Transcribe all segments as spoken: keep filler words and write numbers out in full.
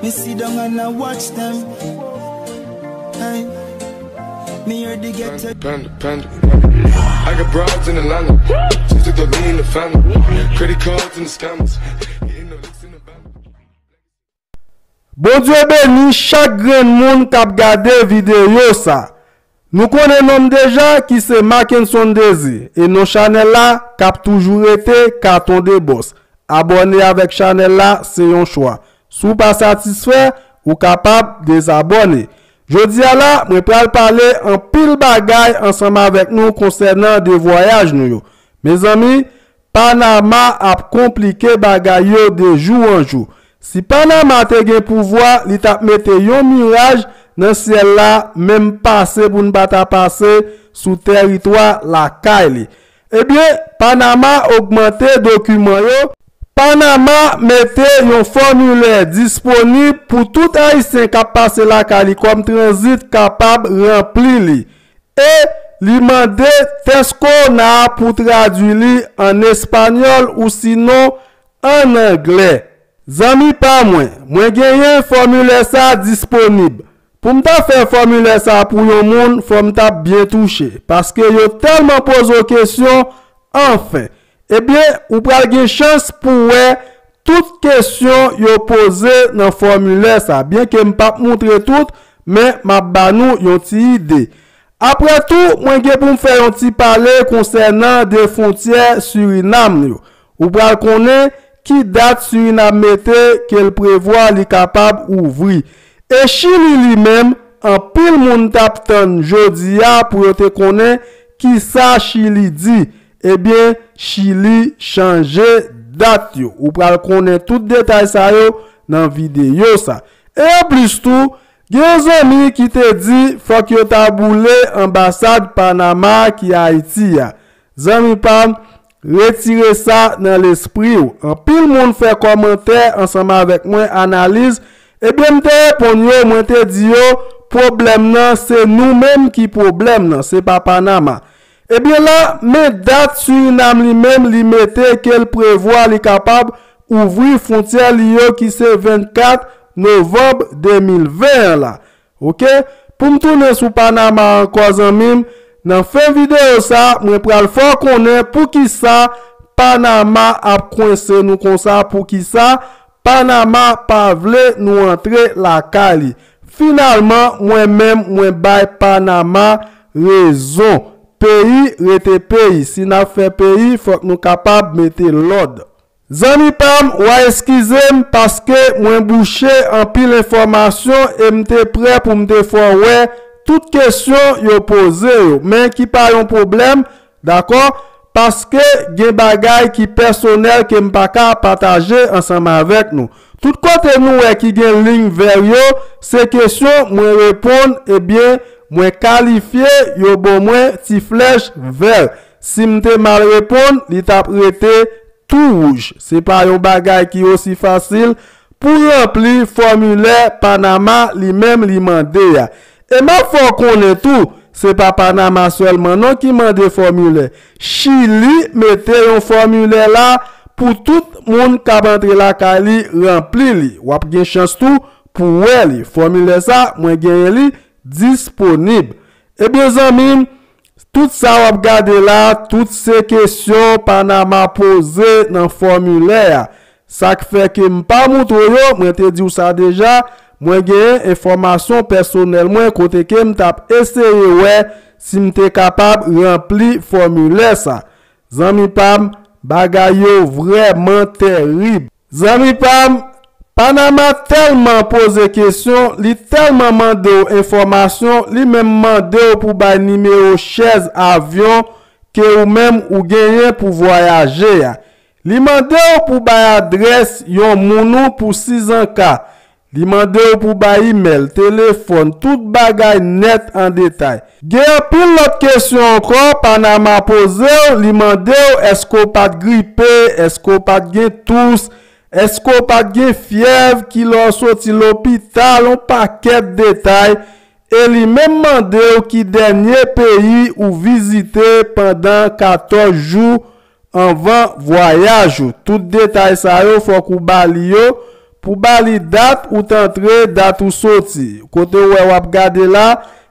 Me sit down and I watch them. Hey, me hear the ghetto. Panda, panda, panda. I got broads in Atlanta. Just took the lean in the family. Credit cards and the scammers. Getting no licks in the van. Bondye beni chak grenn moun k ap gade videyo sa. Nou konnen non m deja ki se Mackenson Désir e non chanèl la k ap toujou rete Katon de Bòs. Abòne avèk chanèl la se yon chwa. Si w pa satisfè, ou kapab dezabòne. Jodi a la, mwen pral pale anpil bagay ansanm avèk nou konsènan de vwayaj nou yo. Mezanmi, Panama ap konplike bagay yo de jou an jou. Si Panama te gen pouvwa, li t ap mete yon miraj nan syèl la, menm pase pou n pa ta pase sou tèritwa lakay li. Ebyen, Panama ogmante dokiman yo. Panama mete yon fòmilè disponib pou tout Ayisyen k ap pase lakay li kòm tranzit kapab ranpli li. E li mande tès kowona pou tradui li ann espanyòl ou sinon ann anglè. Zanmi pa mwen, mwen genyen fòmilè sa disponib. Pou m ta fè fòmilè sa pou yon moun, fò m ta byen touche, paske yo tèlman poze w kesyon, anfen. Ebyen, ou pral gen chans pou w wè tout kesyon yo poze nan fòmilè sa, byenke m p ap moutre tout, men m ap ba nou yon ti ide. Apre tou, mwen gen pou m fè yon ti pale konsènan de fwontyè Sirinam yo. Ou pral konnen ki dat Sirinam mete ke l prevwa li kapab ouvri. E Chili li menm, anpil moun t ap tann jodi a pou yo te konnen kisa Chili di. Ebyen, Chili chanje dat yo. Ou pral konnen tout detay sa yo nan videyo sa. E anplis tou, gen yon zanmi ki te di fòk yo ta boule anbasad Panama ki Ayiti a. Zanmi pa m, retire sa nan lespri w. Anpil moun fè kòmantè ansanm avèk mwen, analiz. Ebyen, m te reponn yo, mwen te di yo, pwoblèm nan, se nou menm ki pwoblèm nan, se pa Panama. Ebyen la, men dat Sirinam li menm, li mete ke l prevwa li kapab ouvri fwontyè li yo ki se vennkat novanm de mil ven an la. Oke? Pou m tounen sou Panama ankò, zanmi m, nan fen videyo sa, mwen pral fè w konnen poukisa Panama ap kwense nou konsa, poukisa Panama pa vle nou antre lakay li. Finalman, mwen menm, mwen bay Panama rezon. Peyi rete peyi. Si n ap fè peyi, fòk nou kapab mete lòd. Zanmi pa m, w a eskize m paske mwen bouche anpil enfòmasyon e m te prè pou m te fè w wè tout kesyon yo poze yo, men ki pa yon pwoblèm, dakò? Paske gen bagay ki pèsonèl ke m pa ka pataje ansanm avèk nou. Tout kote nou wè ki gen liy vè yo, se kesyon mwen reponn, ebyen, mwen kalifye, yo ban mwen ti flèch vè. Si m te mal reponn, li t ap rete tou wouj. Se pa yon bagay ki osi fasil pou ranpli fòmilè Panama li menm li mande a. E m ap fè w konnen tou, se pa Panama sèlman non ki mande fòmilè. Chili mete yon fòmilè la pou tout moun k ap antre lakay li ranpli li. W ap gen chans tou pou w wè li. Fòmilè sa, mwen genyen li disponib. Ebyen, zanmi m, tout sa w ap gade la, tout se kesyon Panama poze nan fòmilè a. Sa k fè ke m pa moutre w yo, mwen te di w sa deja, mwen genyen enfòmasyon pèsonèl mwen kote ke m t ap eseye wè si m te kapab ranpli fòmilè sa. Zanmi pa m, bagay yo vrèman tèrib. Zanmi pa m, Panama tèlman poze kesyon, li tèlman mande w enfòmasyon, li menm mande w pou bay nimewo chèz avyon ke ou menm ou genyen pou vwayaje a. Li mande w pou bay adrès yon moun ou pou sizanka. Li mande w pou bay imèl, telefòn, tout bagay nèt an detay. Gen anpil lòt kesyon ankò Panama poze w, li mande w èske w pa t gripe, èske w pa t gen tous, èske w pa t gen fyèv, kilè w soti lopital, yon pakèt detay. E li menm mande w ki dènye peyi ou vizite pandan katòz jou anvan vwayaj ou. Tout detay sa yo fòk ou ba li yo pou ba li dat ou t antre, dat ou soti. Kote w wè w ap gade la,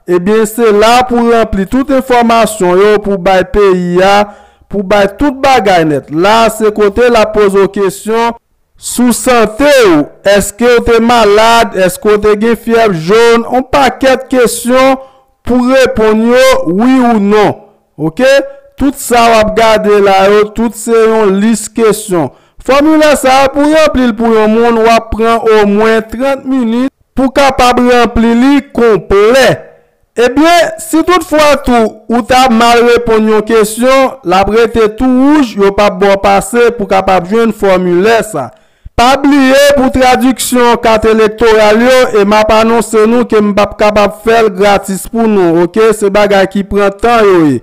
ebyen se la pou ranpli tout enfòmasyon yo pou bay peyi a, pou bay tout bagay nèt. La se kote l ap poze w kesyon sou sante w, èske w te malad, èske w te gen fyèv jòn, yon pakèt kesyon pou reponn yo wi ou non. Oke? Tout sa w ap gade la yo, tout se yon lis kesyon. Fòmilè sa a, pou ranpli l pou yon moun, w ap pran omwen trant minit pou kapab ranpli li konplè. Ebyen, si toutfwa tou ou ta mal reponn yon kesyon, l ap rete tou wouj, yo p ap ba w pase pou kapab jwenn fòmilè sa. Pa bliye pou tradiksyon kat elektoral yo, e m ap anonse nou ke m p ap kapab fè l gratis pou nou, oke? Se bagay ki pran tan yo ye.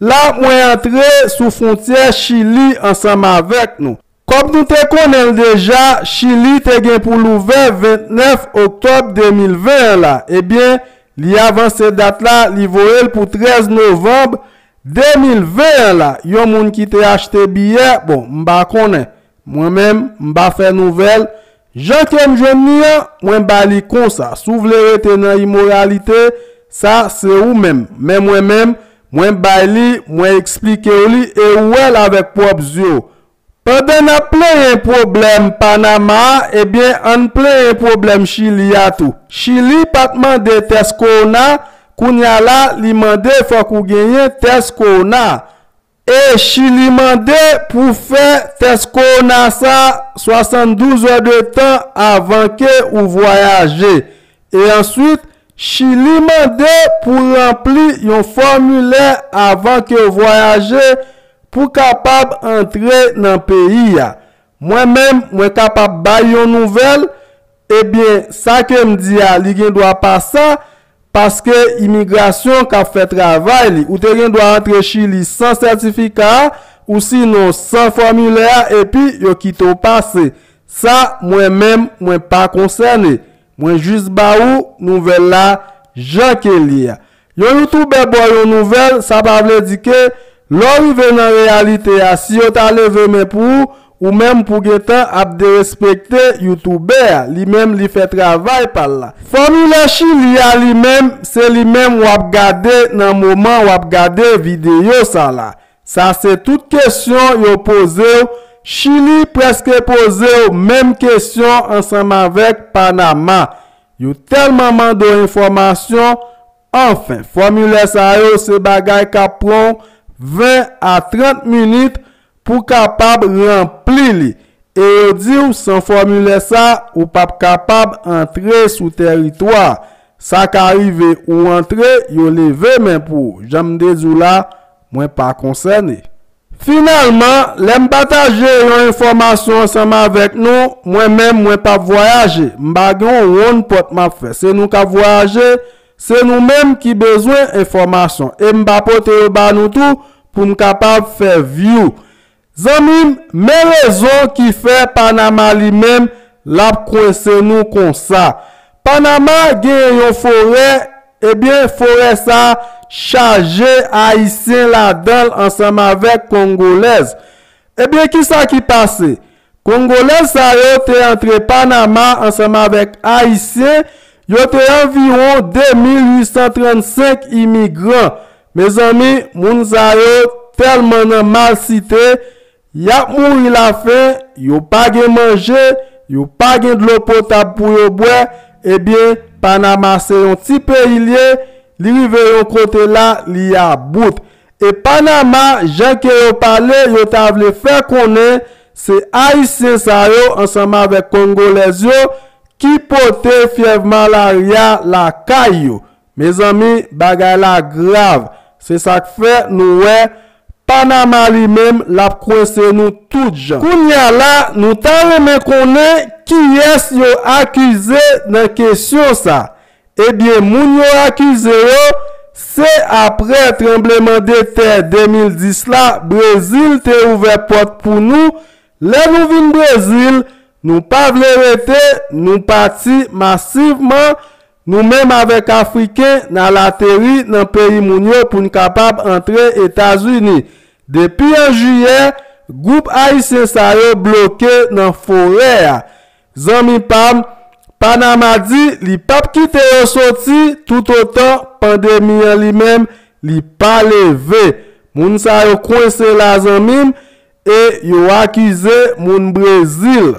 La, mwen antre sou fwontyè Chili ansanm avèk nou. Kòm nou te konnen l deja, Chili te gen pou l ouvè vennèf oktòb de mil ven an la. Ebyen, li avanse dat la, li voye l pou trèz novanm de mil ven an la. Yon moun ki te achte biyè, bon, m pa konnen. Mwen menm, m pa fè nouvèl. Jan ke m jwenn li an, mwen ba li konsa. Si w vle rete nan imoralite, sa se ou menm. Men mwen menm, mwen bay li, mwen eksplike w li e ou wè l avèk pwòp zye w. Pandan n ap plenyen pwoblèm Panama a, ebyen, ann plenyen pwoblèm Chili a tou. Chili pa t mande tès kowona, kounye a la, li mande fòk ou genyen tès kowona. E Chili mande pou fè tès kowona sa swasanndouz è de tan avan ke ou vwayaje. E answit, Chili mande pou ranpli yon fòmilè avan ke w vwayaje pou kapab antre nan peyi a. Mwen menm, mwen kapab bay yon nouvèl, ebyen, sa ke m di a, li gen dwa pa sa, paske imigrasyon k ap fè travay li. Ou te gen dwa antre Chili san sètifika a, ou sinon san fòmilè a, epi yo kite w pase. Sa, mwen menm, mwen pa konsène. Mwen jis ba ou nouvèl la jan ke l ye a. Yon youtubè ba w yon nouvèl, sa pa vle di ke lè w rive nan reyalite a, si yo ta leve men pou ou, ou menm pou gentan ap derespekte youtubè a. Li menm, li fè travay pa l la. Fòmilè Chili a li menm, se li menm w ap gade nan moman w ap gade videyo sa la. Sa se tout kesyon yo poze w. Chili prèske poze w menm kesyon ansanm avèk Panama. Yo tèlman mande w enfòmasyon. Anfen, fòmilè sa yo se bagay k ap pran w ven a trant minit pou kapab ranpli li. E yo di w, san fòmilè sa, ou p ap kapab antre sou tèritwa. Sa ka rive ou antre, yo leve men pou ou. Jan m te di w la, mwen pa konsène. Finalman, lè m pataje yon enfòmasyon ansanm avèk nou, mwen menm, mwen p ap vwayaje. M pa gen yon wonn pòt m ap fè. Se nou k ap vwayaje, se nou menm ki bezwen enfòmasyon. E m pa pote yo ba nou tou pou m kapab fè view. Zanmi m, men rezon ki fè Panama li menm l ap kwense nou konsa. Panama gen yon forè, ebyen, forè sa chaje Ayisyen ladan l ansanm avèk Kongolèz. Ebyen, kisa ki pase? Kongolèz sa yo te antre Panama ansanm avèk Ayisyen, yo te anviwon de mil uit san trannsenk imigran. Mezanmi, moun sa yo tèlman nan malsite, y ap mouri lafen, yo pa gen manje, yo pa gen dlo potab pou yo bwè, ebyen, Panama se yon ti peyi l ye, li rive yon kote la, li about. E Panama, jan ke yo pale, yo ta vle fè konnen se Ayisyen sa yo, ansanm avèk Kongolèz yo, ki pote fyèv malarya lakay yo. Mezanmi, bagay la grav. Se sa k fè nou wè Panama li menm l ap kwense nou tout jan. Kounye a la, nou ta renmen konnen kiyès yo akize nan kesyon sa. Ebyen, moun yo akize yo, se apre tranblemanntè de mil dis la, Brezil te ouvè pòt pou nou. Lè nou vin Brezil, nou pa vle rete, nou pati masivman, nou menm avèk Afriken, n al ateri nan peyi moun yo pou n kapab antre Etazini. Depi an jiyè, gwoup ayisyen sa yo bloke nan forè a. Zanmi pa m, Panama di li p ap kite yo soti toutotan pandemi an li menm li pa leve. Moun sa yo kwense la zanmi m e yo akize moun Brezil.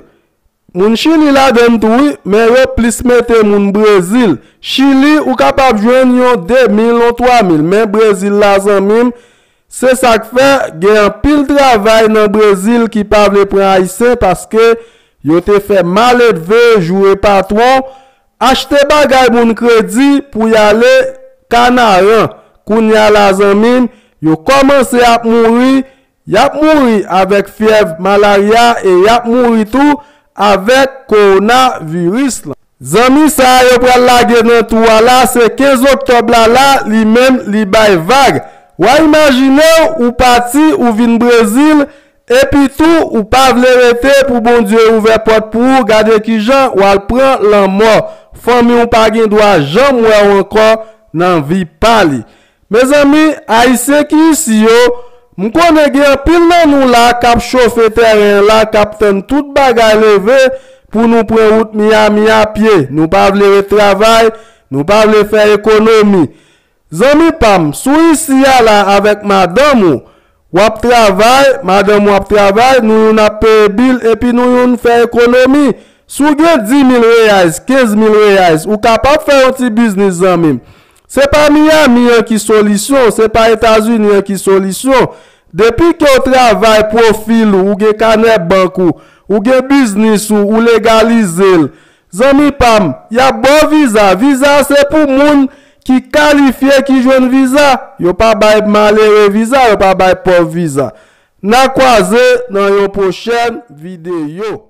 Moun Chili ladann tou wi, men yo plis mete moun Brezil. Chili ou kapab jwenn yon de mil, yon twa mil, men Brezil la zanmi m, se sa k fè gen anpil travay nan Brezil ki pa vle pran Ayisyen paske yo te fè maledve, joure patwon, achte bagay moun kredi pou y ale Kanaran. Kounye a la zanmi m, yo kòmanse ap mouri, y ap mouri avèk fyèv malarya e y ap mouri tou avèk kowonaviris lan. Zanmi sa a yo pral lage nan twou a la, se kenz oktòb la la, li menm li bay vag. W a imajine w, ou pati, ou vin Brezil, epi tou ou pa vle rete pou Bondye ouvè pòt pou ou, gade kijan w al pran lanmò. Fanmi w pa gen dwa janm wè w ankò nan vi pa li. Mezanmi, Ayisyen ki isi yo, m konnen gen anpil nan nou la k ap chofe tèren an la, k ap tann tout bagay leve pou nou pran wout Miami a pye. Nou pa vle ret travay, nou pa vle fè ekonomi. Zanmi pa m, si w isi a la avèk madanm ou, w ap travay, madanm ou ap travay, nou youn ap peye bil epi nou youn fè ekonomi. Si w gen dis mil reais, kenz mil reais, ou kapab fè yon ti biznis zanmi m. Se pa Miami an ki solisyon, se pa Etazini an ki solisyon. Depi ke w travay pwofil ou, ou gen kanè bank ou, ou gen biznis ou, ou legalize l. Zanmi pa m, y ap ba w viza. Viza se pou moun ki kalifye ki jwenn viza. Yo pa bay malere viza, yo pa bay pòv viza. N a kwaze nan yon pwochèn videyo.